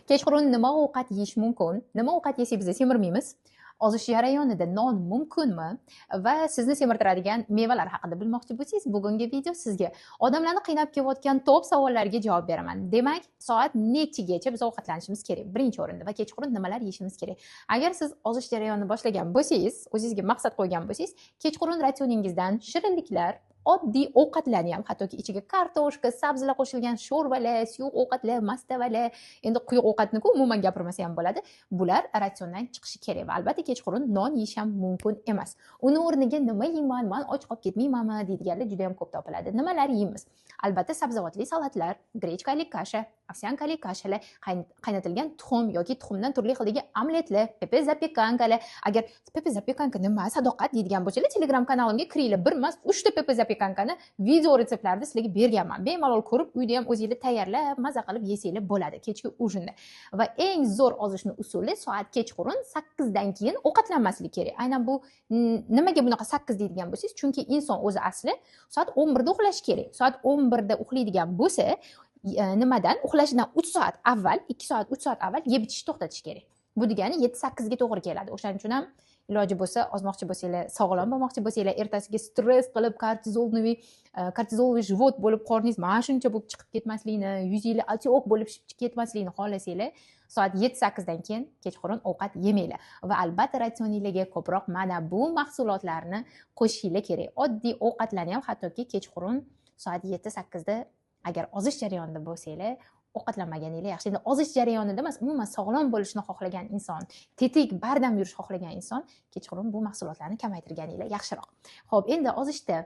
Kechqurun nima ovqat yeyish mumkin? Nima ovqat yesak biz semirmaymiz? Ozish jarayonida non mumkinmi? Va sizni semirtiradigan mevalar haqida bilmoqchi bo'lsangiz, bugungi video sizga. Odamlarni qiynab kelayotgan top savollarga javob beraman. Demak, soat nechigacha biz ovqatlanishimiz kerak? Birinchi o'rinda va kechqurun nimalar yeyishimiz kerak? Agar siz ozish jarayonini boshlagan bo'lsangiz, o'zingizga maqsad qo'ygan bo'lsangiz, kechqurun ratsioningizdan shirinliklar, oddiy ovqatlarni ham, hattoki ichiga kartoshka, sabzilar qo'shilgan sho'rvalar, suyuq ovqatlar, mastavalar, endi quyuq ovqatni-ku umuman gapirmasa ham bo'ladi. Bular ratsiondan chiqishi kerak va albatta kechqurun non yeyish ham mumkin emas. Uni o'rniga nima yeyman, man och qolib ketmaymanmi deydiganlar juda ham ko'p topiladi. Nimalar yeymiz? Albatta sabzavotli salatlar, grechkali kasha, ovsyankali kashalar, qaynatilgan tuxum yoki tuxumdan turli xildagi omletlar, pepe zapekankalar. Agar pepe zapekanka nima, Sadoqat deydigan bo'lsalar, Telegram kanalimga kiringlar, bir emas, 3 ta pepe zapekankani video retseptlarini sizlarga berganman. Bemalol ko'rib, uyda ham o'zingizlar tayyorlab, maza qilib yesanglar bo'ladi kechki ujinda. Va eng zo'r ozishni usuli soat kechqurun 8 dan keyin ovqatlanmaslik kerak. Aynan bu nimaga bunaqa 8 deydigan bo'lsangiz, chunki inson o'zi asli soat 11 da uxlashi kerak. Soat 11 da uxlaydigan bo'lsa, nimadan uxlashidan 3 soat avval, 2 soat, 3 soat avval yeb ichishni to'xtatish kerak. Bu degani 7-8 ga to'g'ri keladi. O'shaning uchun ham iloji bo'lsa ozmoqchi bo'lsanglar, sog'lom bo'lmoqchi bo'lsanglar, ertasiga stress qilib kortizolniy живот bo'lib qorningiz mana shuncha bo'lib chiqib ketmasligini, yuzinglar отек bo'lib shishib ketmasligini xohlasanglar, soat 7-8 dan keyin kechqurun ovqat yemanglar va albatta ratsioninglarga ko'proq mana bu mahsulotlarni qo'shishinglar kerak. Oddiy ovqatlarni ham hattoki kechqurun soat 7-8 da agar ozish jarayonida bo'lsanglar, ovqatlanmaganinglar yaxshi. Endi ozish jarayonida emas, umuman sog'lom bo'lishni xohlagan inson, tetik, bardam yurishni xohlagan inson kechqurun bu mahsulotlarni kamaytirganinglar yaxshiroq. Xo'p, endi ozishda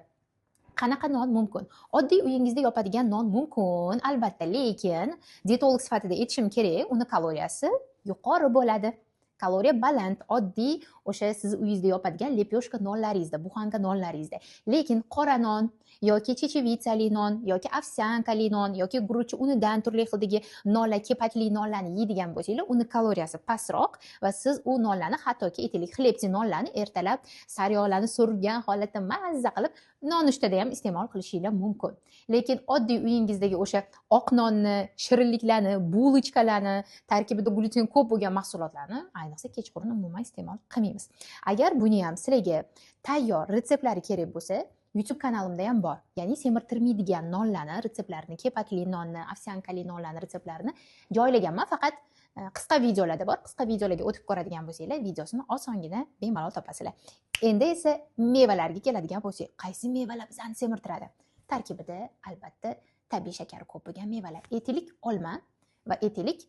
qanaqa non mumkin? Oddiy uyingizda yopadigan non mumkin, albatta, lekin dietolog sifatida aytishim kerak, uni kaloriyasi yuqori bo'ladi. Kaloriya baland, oddiy o'sha siz uyingizda yopadigan lepyoshka nonlaringizda, buxanka nonlaringizda. Lekin qora non yoki chechevitsali non yoki ovsyankali non yoki guruch unidan turli xildagi nonlar, kepakli nonlarni yeydigan bo'lsanglar, uni kaloriyasi pastroq va siz u nonlarni, hattoki aytaylik, xlebsi nonlarni ertalab sariyog'larni so'rgan holatda mazza qilib nonushtada ham iste'mol qilishinglar mumkin. Lekin oddiy uyingizdagi o'sha oq nonni, shirinliklarni, bulochkalarni, tarkibida gluten ko'p bo'lgan mahsulotlarni ayniqsa kechqurun umuman iste'mol qilmaymiz. Agar buni ham sizlarga tayyor retseptlari kerak bo'lsa, YouTube kanalimda ham bor. Ya'ni semirtirmaydigan nonlarni retseptlarini, kepakli nonni, ovsyankali nonlarni retseptlarini joylaganman. Faqat qisqa videolarda bor. Qisqa videolarga o'tib ko'radigan bo'lsanglar, videosini osongina bemalol topasizlar. Endi esa mevalarga keladigan bo'lsak, qaysi mevalar bizani semirtiradi? Tarkibida albatta tabiiy shakar ko'p bo'lgan mevalar. Aytaylik, olma va aytaylik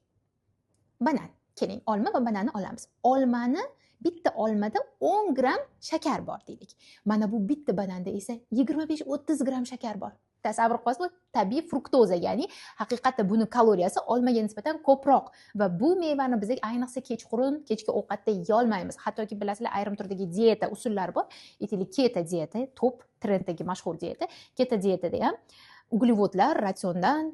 banan. Keling, olma va bananni olamiz. Olmani bitta olmada 10 gram shakar bor deylik. Mana bu bitta bananda esa 25-30 gram shakar bor. Tasavvur qilasizmi? Tabiiy fruktoza, ya'ni haqiqatda buni kaloriyasi olmaga nisbatan ko'proq va bu mevani biz ayniqsa kechqurun, kechki ovqatda yeya olmaymiz. Hattoki bilasizlar, ayrim turdagi dieta usullari bor. Aytaylik, keto dieta, top trenddagi mashhur dieta. Keto dietada ham uglevodlar ratsiondan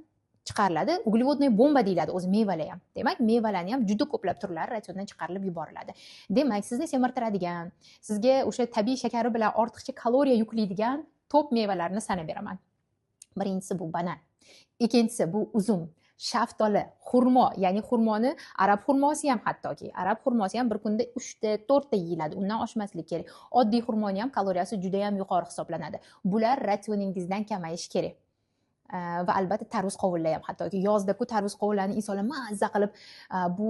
chiqariladi. Uglevodniy bomba deyiladi o'zi mevalar ham. Demak, mevalarni ham juda ko'plab turlari ratsiondan chiqarilib yuboriladi. Demak, sizni semirtiradigan, sizga o'sha tabiiy shakari bilan ortiqcha kaloriya yuklaydigan top mevalarni sanab beraman. Birinchisi bu banan, ikkinchisi bu uzum, shaftoli, xurmo, ya'ni xurmoni arab xurmosi ham, hattoki arab xurmosi ham bir kunda 3 ta 4 ta yeyiladi, undan oshmaslik kerak. Oddiy xurmoni ham kaloriyasi juda ham yuqori hisoblanadi. Bular ratsioningizdan kamayishi kerak. Va albatta tarvuz qovunlar ham, hattoki yozda-ku tarvuz qovunlarni insonlar mazza qilib, bu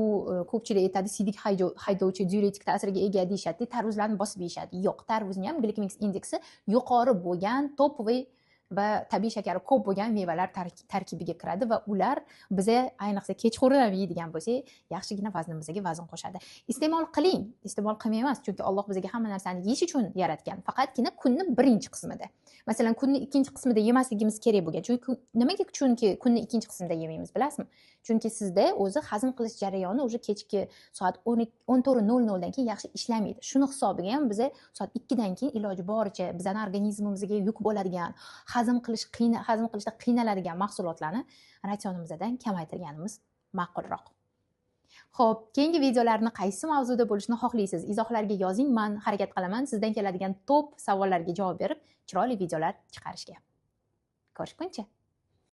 ko'pchilik aytadi siydik haydovchi diuretik ta'siriga ega deyishadi, tarvuzlarni bosib yeyishadi. Yo'q, tarvuzning ham glikemik indeksi yuqori bo'lgan topovый va tabiiy shakari ko'p bo'lgan mevalar tarkibiga kiradi va ular biza ayniqsa kechqurun ham yeydigan bo'lsak, yaxshigina vaznimizga vazn qo'shadi. Iste'mol qiling, iste'mol qilmay emas, chunki Alloh bizga hamma narsani yeyish uchun yaratgan. Faqatgina kunni birinchi qismida. Masalan, kunni ikkinchi qismida yemasligimiz kerak bo'lgan. Chunki nimaga? Chunki kunni ikkinchi qismida yemaymiz, bilasizmi? Chunki sizda o'zi hazm qilish jarayoni o'zi kechki soat 14:00 dan keyin yaxshi ishlamaydi. Shuni hisobiga ham biza soat 2 dan keyin iloji boricha bizani organizmimizga yuk bo'ladigan, hazm qilishda qiynaladigan mahsulotlarni ratsionimizdan kamaytirganimiz ma'qulroq. Xo'p, keyingi videolarni qaysi mavzuda bo'lishini xohlaysiz? Izohlarga yozing, men harakat qilaman sizdan keladigan top savollarga javob berib, chiroyli videolar chiqarishga. Ko'rishguncha.